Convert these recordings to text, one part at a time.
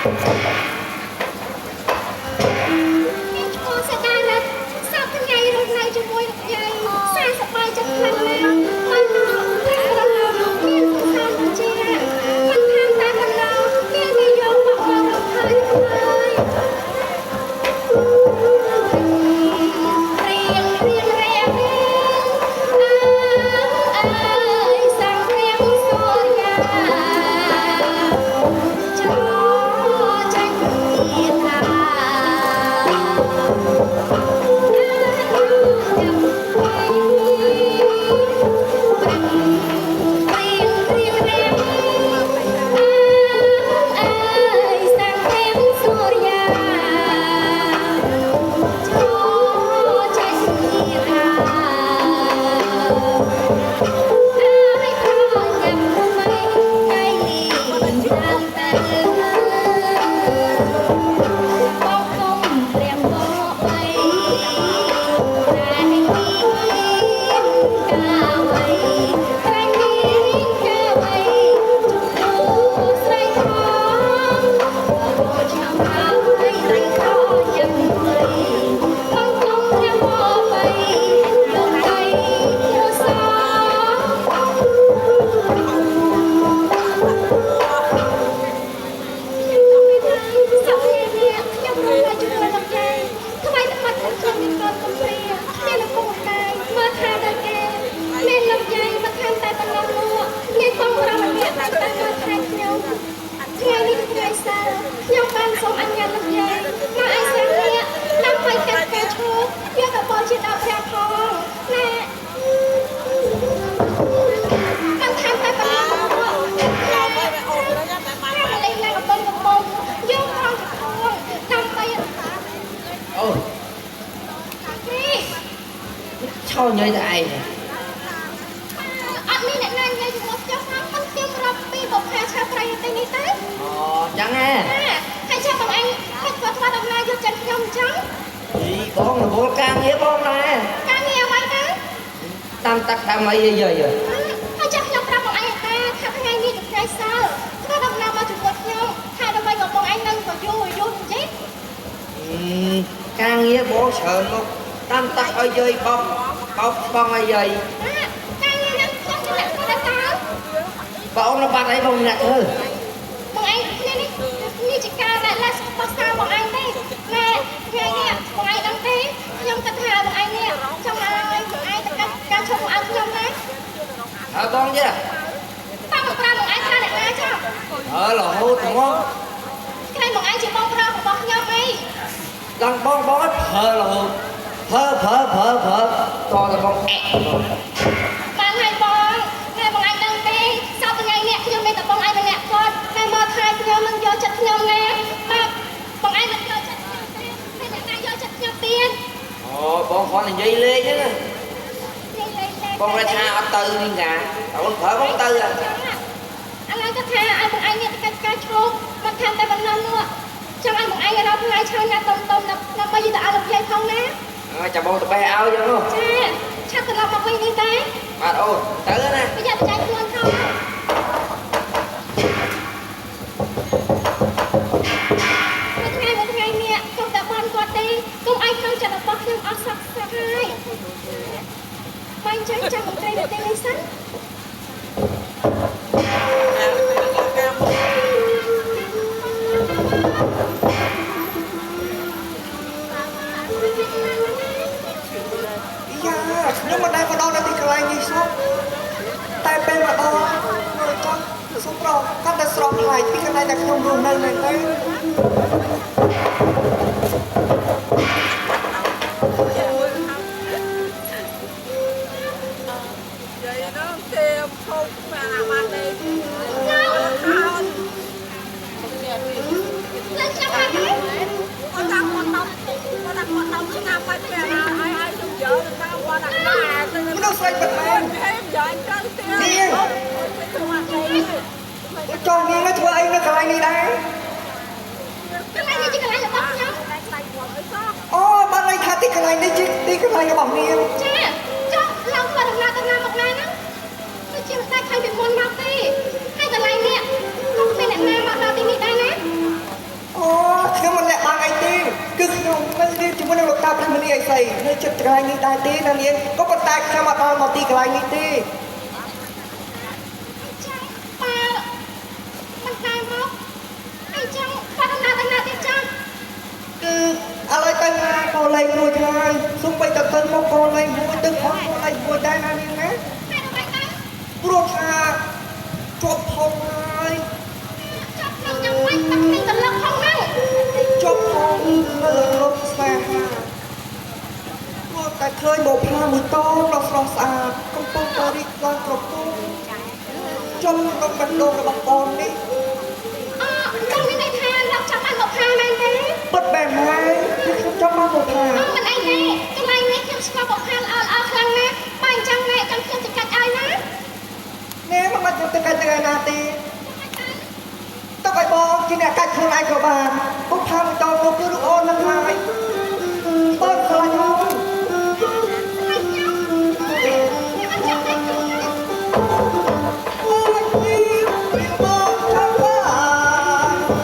មានឈ្មោះសតារិទ្ធសពថ្ងៃរស់នៅជាមួយលោកយាយសាសប្បាយចិត្តខ្លាំងណាស់មិនព្រះប្រឡងមានសរសើរជាមិនខានតែប៉ុណ្ណោះមាននិយមបកមករំហើយហើយ រៀងរៀងរាំងអើអើយសាំងរៀងសូរិយាច្រចាញ់ថារៀងរៀងរាំងអើអើយសាំងរៀងសូរិយា ចូលចេញថាអើយខញ៉ាំមិនថ្ងៃឡើងទៅបងគុំព្រះបបីតែមានកាវៃតែមានកាវៃជុំស្រីខំអូចាំហើយស្រីខញ៉ាំមិន បងគុំព្រះបបីលោកដៃរសា ខ្ញុំមានថាសប្តាហ៍នេះខ្ញុំរស់នៅជាមួយលោកយាយថ្មីត្បិតខ្ញុំមានកូនកំព្រាមានឪពុកម្ដាយមើលថែដល់គេមានលោកយាយមកខានតែប៉ុណ្ណោះនោះមានបងប្រុសម្នាក់តែតែមើលថែខ្ញុំថ្ងៃនេះជាថ្ងៃសៅរ៍ខ្ញុំបានសូមអនុញ្ញាតលោកយាយមកឲ្យសានេះដើម្បីកាត់ផ្កាឈូកយកទៅបូជាដល់ព្រះផងណែ បានថែមតែប៉ុណ្ណោះខ្លាខ្លាម្លេះណាកំពុងកំពុងយកផងចំពោះដើម្បី អូ គ្រី ឆោញ៉ៃតែឯង អត់មានអ្នកណានិយាយជាមួយខ្ញុំផងមិនខ្ញុំរាប់ពីបុព្វាឆាប្រៃទីនេះទេ អូចឹងហ៎ ណាហើយចាំបងឯងមិនធ្វើធ្វើដំណើរយកចិត្តខ្ញុំអញ្ចឹង អីបងរវល់ការងារបងដែរ ការងារអ្វីទៅ តាមតាក់តាមអីយាយ ហើយចាំខ្ញុំប្រាប់បងឯងតាថាថ្ងៃនេះជាថ្ងៃសៅរ៍ធ្វើដំណើរមកជាមួយខ្ញុំថាដើម្បីក៏បងឯងនឹងក៏យូរយូរអញ្ចឹង ការងារបងច្រើនមកតាមតាក់ឲ្យយាយបោកបោកបងឲ្យយាយ ណាការងារហ្នឹងខ្ញុំជាអ្នកធ្វើដែរតើ បងអូនបាត់អីបងអ្នកធ្វើ បងឯងគ្នានេះនេះជាការដែលឡាស់បោះសាបងឯងទេណែថ្ងៃនេះបងឯងដឹងទេខ្ញុំគិតថាបងឯងនេះចង់ឲ្យបងឯងទៅកាត់ការឈប់មកឲ្យខ្ញុំណា ហើយបងទៀត តើមកប្រាប់បងឯងថាអ្នកណាចុះ ហើយរហូតមក ថ្ងៃបងឯងជាបងប្រុសរបស់ខ្ញុំអី ដល់បងបងឲ្យប្រើរហូតប្រើប្រើប្រើប្រើតតែបងអែ បានហើយបងថ្ងៃបងឯងដឹងទេសប្តាហ៍ថ្ងៃនេះខ្ញុំមានតែបងឯងម្នាក់គាត់តែមកថែខ្ញុំនឹងយកចិត្តខ្ញុំណាបាទបងឯងមិនយកចិត្តខ្ញុំទេតែអ្នកណាយកចិត្តខ្ញុំទៀត អូបងគ្រាន់និយាយលេងហ្នឹង និយាយលេងតែ បងថាអត់ទៅនេះកាអូនប្រើបងទៅ ឥឡូវគាត់ថាឲ្យបងឯងនេះទៅកាត់ការឈោកមិនខានតែប៉ុណ្ណោះនោះចង់ឲ្យបងឯងរកថ្ងៃឆាញ៉ាំតុំតុំដើម្បីទៅឲ្យលោកយាយផងណា ចាំបងទៅបេះឲ្យចឹងនោះ ចាឆាប់ត្រឡប់មកវិញនេះតែ បាទអូនទៅណា ប្រយ័ត្នប្រយែងខ្លួនផងមួយថ្ងៃមួយថ្ងៃនេះកុំតែបនគាត់ទេកុំឲ្យក្នុងចិត្តរបស់ខ្ញុំអស់សក់សក់ហើយបាញ់ចឹងចាំមន្ត្រីនៅទីនេះសិន យ៉ាខ្ញុំមិនដែលមកដល់នៅទីកន្លែងនេះសោះតែពេលមកដល់មើលគាត់សុំប្រគាត់តែស្រស់ប្លែកពីកន្លែងដែលខ្ញុំរស់នៅមែនទេ យាយនោះទេភោគមកអាបានទេខោន លើខ្ញុំហើយទេ គាត់តាមគាត់10គាត់តាមគាត់10ឆ្នាំបាច់ពេលណាឲ្យឲ្យខ្ញុំយកទៅតាមគាត់អាណាទៅ មនុស្សស្រីពិតមែន ហេមយកទៅទេ នាង ទៅមកទេ ចុះនាងនៅធ្វើអីនៅកន្លែងនេះដែរ កន្លែងនេះជាកន្លែងរបស់ខ្ញុំ ខ្លាចគាត់អីសោះ អូបានន័យថាទីកន្លែងនេះជាទីកន្លែងរបស់នាង ចាចុះឡើងធ្វើដំណើរទៅណាមកណាហ្នឹងដូចជាមិនដែលឃើញពីមុនមកទេហើយកន្លែងនេះក៏គ្មានអ្នកណាមកដល់ទីនេះដែរណា ចៅព្រះមនីអីសីនៅចិត្តកន្លែងនេះដែរទេណានាងក៏ប៉ុន្តែខ្ញុំអត់បានមកទីកន្លែងនេះទេ ចាបើមិនតែមកអីចឹងបាត់ណាស់ណាស់ទៀតចា គឺឥឡូវទៅណាក៏លេងរួចហើយសូម្បីតែទៅមកក៏លេងមួយទៅផងក៏លេងមួយដែរណានាងណា ហេតុអ្វីទៅ ព្រោះថាជាប់ផងហើយ ចាប់ខ្ញុំយ៉ាងម៉េចបាត់គ្នាកន្លឹកផងហ្នឹង ជាប់ផងនៅលើលោកស្នេហាព្រោះតែឃើញបុប្ផាមួយតោដ៏ស្រស់ស្អាតកំពុងតែរីកឡើងក្រពុំចុំក្នុងបេះដូងរបស់បងនេះ អចង់មានន័យថាលោកចាំបានមកផាមែនទេ ពិតបែបហើយគឺខ្ញុំចង់បានបុប្ផា អមិនអីទេកន្លែងនេះខ្ញុំស្គាល់បុប្ផាល្អល្អខ្លាំងណាស់បើអញ្ចឹងណែចាំខ្ញុំទៅកាច់ឲ្យណា ណែមិនបាច់ទៅកាច់ថ្ងៃណាទេទុកឲ្យបងជាអ្នកកាច់ខ្លួនឯងក៏បានបុប្ផាមួយតោនោះគឺរូបអូននឹងហើយបងស្រឡាញ់អូន ខ្ញុំអត់ចាំទេ អូននេះពីបងចាំបាន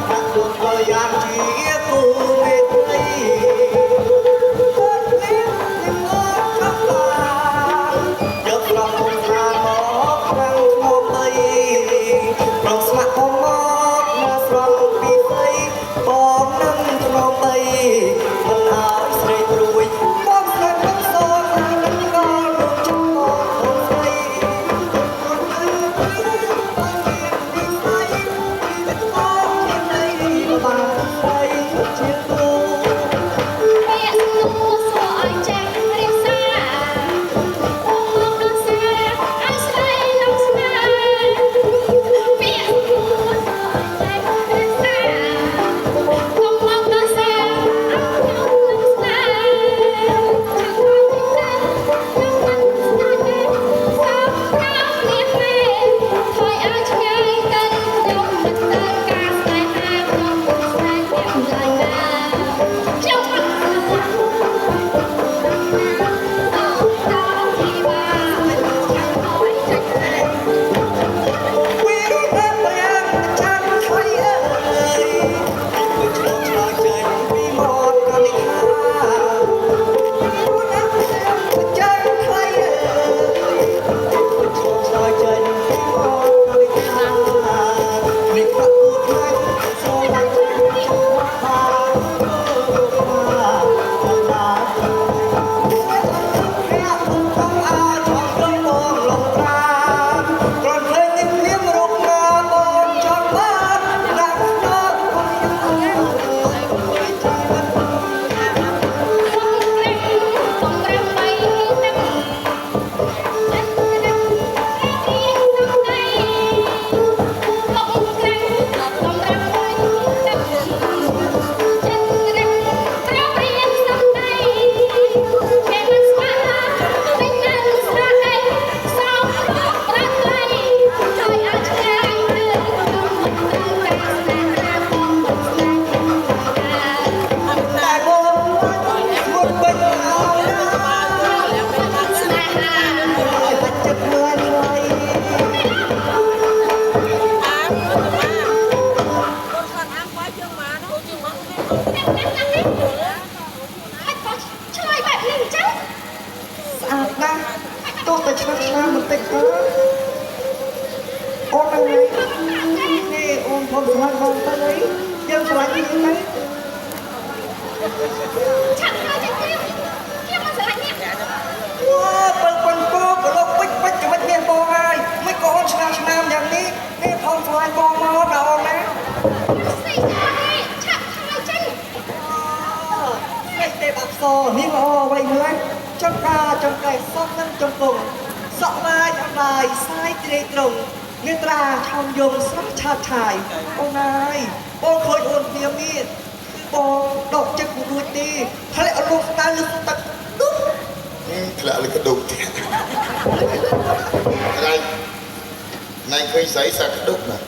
ថាខ្លួនក៏យ៉ាងជាគូមេត្រីអូននេះពីបងចាំបានយកស្រស់ពុំថាមកខ្លាំងធ្មប់អីប្រងស្ម័គ្របងមកមកស្រស់ពីស្អីបងនឹងធ្មប់អីមិនឲ្យស្រីព្រួយបងស្នេហ៍មិនសល់នឹងក៏លោកចាំបងអូនស្រី ពាក្យស្នួរសួរឲ្យចេះរៀបសារបងមកដល់សារឲ្យស្រីលំស្នេហ៍ពាក្យស្នួរសួរឲ្យចេះរៀបសារបងមកដល់សារឲ្យខ្ញុំលំស្នេហ៍ចាំមកទីណាខ្ញុំមិនស្នេហ៍ទេសោកក្រោមនេះមែនថយឲ្យឆ្ងាយទៅខ្ញុំមិនត្រូវការស្នេហាខ្ញុំមិនស្នេហ៍អ្នកឡើយណាខ្ញុំមិនស្នេហ៍ កុំរាំបីទឹកចិត្តរឹងរៀងសំដីកុំក្រាំកុំរាំបីទឹកចិត្តរឹងត្រូវរៀងសំដីគេមិនស្មានតែនៅស្រណៃសោកប្រាថ្នាជួយឲ្យឆ្ងាយទៅខ្ញុំមិនត្រូវការស្នេហាខ្ញុំមិនស្នេហ៍ តែបងមុតពេញឲ្យ ស្នេហា ឲ្យបាច់ចិត្តមើលថ្លៃ អាមទៅមកកូនគាត់អាមគាត់ជើងមកនោះជើងមក នេះនេះនេះមិនក៏ឆ្លើយបែបនេះអញ្ចឹង ស្អាតណាស់ទោះតែឆ្នះឆ្នះបន្តិចទៅអូនហ្នឹងនេះអូនផងស្រឡាញ់បងទៅអីយើងស្រឡាញ់គ្នាទៅ ឆាប់ហើយចេះទេខ្ញុំមិនស្រឡាញ់អ្នក វ៉ាបើប៉ុនពោក៏លោកពេចពេចចំណិចមានបងហើយមិនក៏អូនឆ្នះឆ្នះយ៉ាងនេះនេះផងស្រឡាញ់បងមកដល់អូនណា ស្អីទេឆាប់ហើយចេញ នេះទេពអប្សរនេះល្អអ្វីម្ល៉េះចង្ការចង្កេះសក់និងចង្គង់សក់ឡាយអម្លាយសាយជ្រេត្រង់នេត្រាឆោមយំស្រស់ឆាតឆាយអូនហើយបងឃើញអូនព្រាមនេះគឺបងដកចិត្តមិនរួចទេធ្លាក់អលុះស្ដាយលឺទឹកឌុប ធ្លាក់លើក្តុកទៀតណៃណៃឃើញស្រីសាក្តុកណា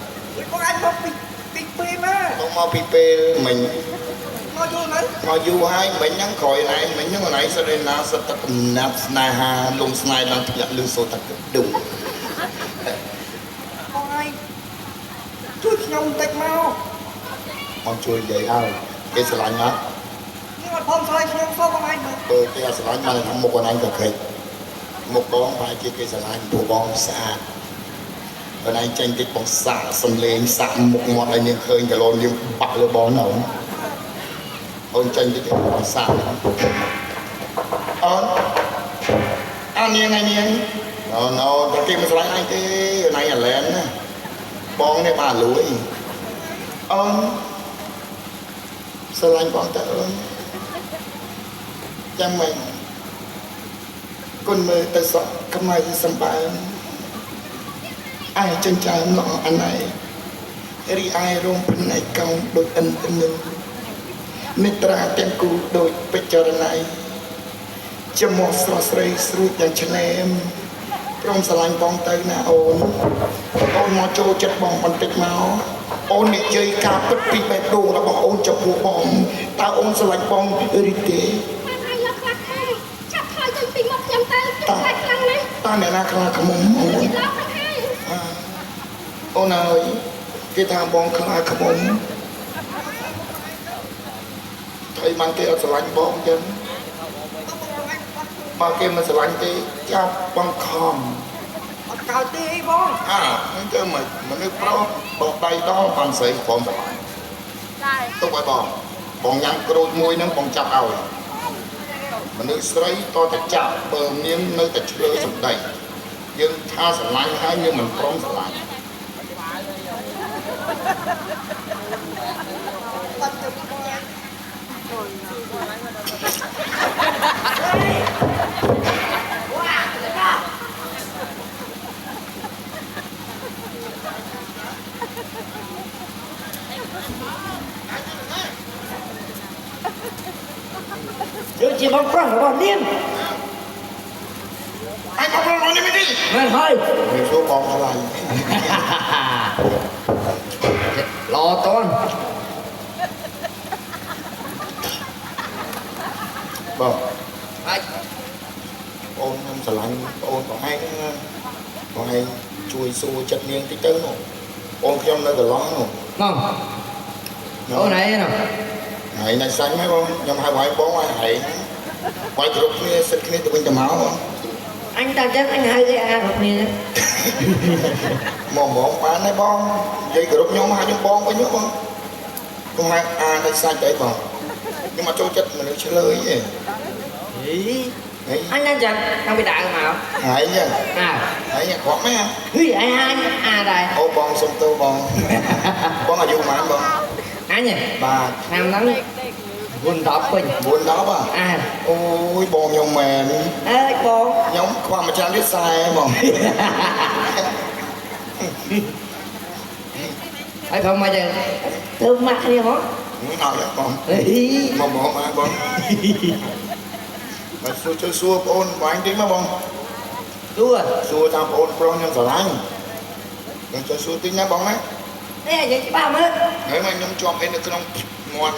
បងអញមកពីពីពេលណា បងមកពីពេលមិញ មកយូរនៅ មកយូរហើយមិញហ្នឹងក្រោយណៃមិញហ្នឹងណៃសិតឯណាសិតតែកំណាប់ស្នេហាលងស្នេហ៍ឡើងធ្លាក់លឺសូរតែក្តុក បងអញជួយខ្ញុំបន្តិចមក បងជួយនិយាយឲ្យគេស្រឡាញ់អត់ នេះ គាត់ផងស្រឡាញ់ខ្ញុំសោះបងឯងមើល បើគេអត់ស្រឡាញ់បានថាមុខអូនឯងក៏ខិចមុខបងប្រហែលជាគេស្រឡាញ់ព្រោះបងស្អាតអូនឯងចេញតិចបងសាក់សំលេងសាក់មុខមាត់ឲ្យនាងឃើញកាឡូននាងបាក់លើបងណាអូនអូនចេញតិចបងសាក់អូនអើនាងឯនាងអូនអូនតែគេមិនស្រឡាញ់ឯងទេអូនឯងអាឡែនណាបងនេះបាទលួយអូនស្រឡាញ់បងតើអូនចាំមិនគុណមើលទៅសក់ខ្មៅសម្បើមឯចិញ្ចើមល្អអណៃរីឯរោមភ្នែកកោងដូចឥន្ទនូនេត្រាទាំងគូដូចពេជ្ររណៃចំមកស្រស់ស្រីស្រួចយ៉ាងឆ្នេមព្រមស្រឡាញ់បងទៅណាអូនអូនមកចូលចិត្តបងបន្តិចមកអូននិយាយការពិតពីបេះដូងរបស់អូនចំពោះបងតើអូនស្រឡាញ់បងឬទេ បានឲ្យលោកខ្លះខំចាប់ថយចេញពីមុខខ្ញុំទៅខ្ញុំខ្លាចខ្លាំងណាស់ តើអ្នកណាខ្លាខ្មុំអូន លោកហ្នឹងហើយ អូនអើយគេថាបងខ្លាខ្មុំថៃបានគេអត់ស្រឡាញ់បងចឹងបើគេមិនស្រឡាញ់ទេចាប់បងខំ អត់កើតទេអីបង អាហ្នឹងគឺមិនមនុស្សប្រុសបោះដៃដល់បានស្រីព្រមស្រឡាញ់ទុកឲ្យបងបងញ៉ាំក្រូចមួយហ្នឹងបងចាប់ឲ្យមនុស្សស្រីតតែចាប់បើនាងនៅតែឆ្លើយសម្ដីយើងថាស្រឡាញ់ហើយយើងមិនព្រមស្រឡាញ់ យើងជាបងប្រុសរបស់នាង អញបងប្រុសរបស់នាងមិនទេ មែនហើយ ខ្ញុំសួរបងថ្លៃ ល្អតន បង អាច អូនខ្ញុំស្រឡាញ់អូនបងឯងបងឯងជួយសួរចិត្តនាងតិចទៅនោះអូនខ្ញុំនៅកន្លងនោះ ងអូនឯងនោះ ហើយណៃសាញ់ហ្នឹងបងខ្ញុំហៅបងបងហើយហើយបាយគ្រប់គ្នាសិតគ្នាទៅវិញទៅមកបង អញតាមចឹងអញហៅគេអាគ្រប់គ្នា មកមកបានហើយបងនិយាយគ្រប់ខ្ញុំហៅខ្ញុំបងវិញបងខ្ញុំហៅអាណៃសាច់អីបងខ្ញុំអត់ចូលចិត្តមនុស្សឆ្លើយទេ ហីអញណាចឹងតាំងពីដើមមក ហើយចឹង អើ ហើយអាក្រក់មែន ហីអញអាដែរ អូបងសុំទោសបងបងអាយុប៉ុន្មានបង អញ បាទ ឆ្នាំហ្នឹង9 10ពេញ 9 10 អា អូយបងខ្ញុំមែន អើយបង ខ្ញុំខ្វះមួយឆ្នាំទៀត40បង ហើយផងមកចឹងទៅម៉ាក់គ្នាហ្មង អត់បងមកមកមកបងបាទសួរជួយសួរបងអូនបាញ់តិចមកបង សួរ សួរតាមបងអូនប្រុសខ្ញុំស្រឡាញ់ខ្ញុំជួយសួរតិចណាបងណា នេះនិយាយច្បាស់មើល ហើយមកខ្ញុំជាប់អីនៅក្នុងមាត់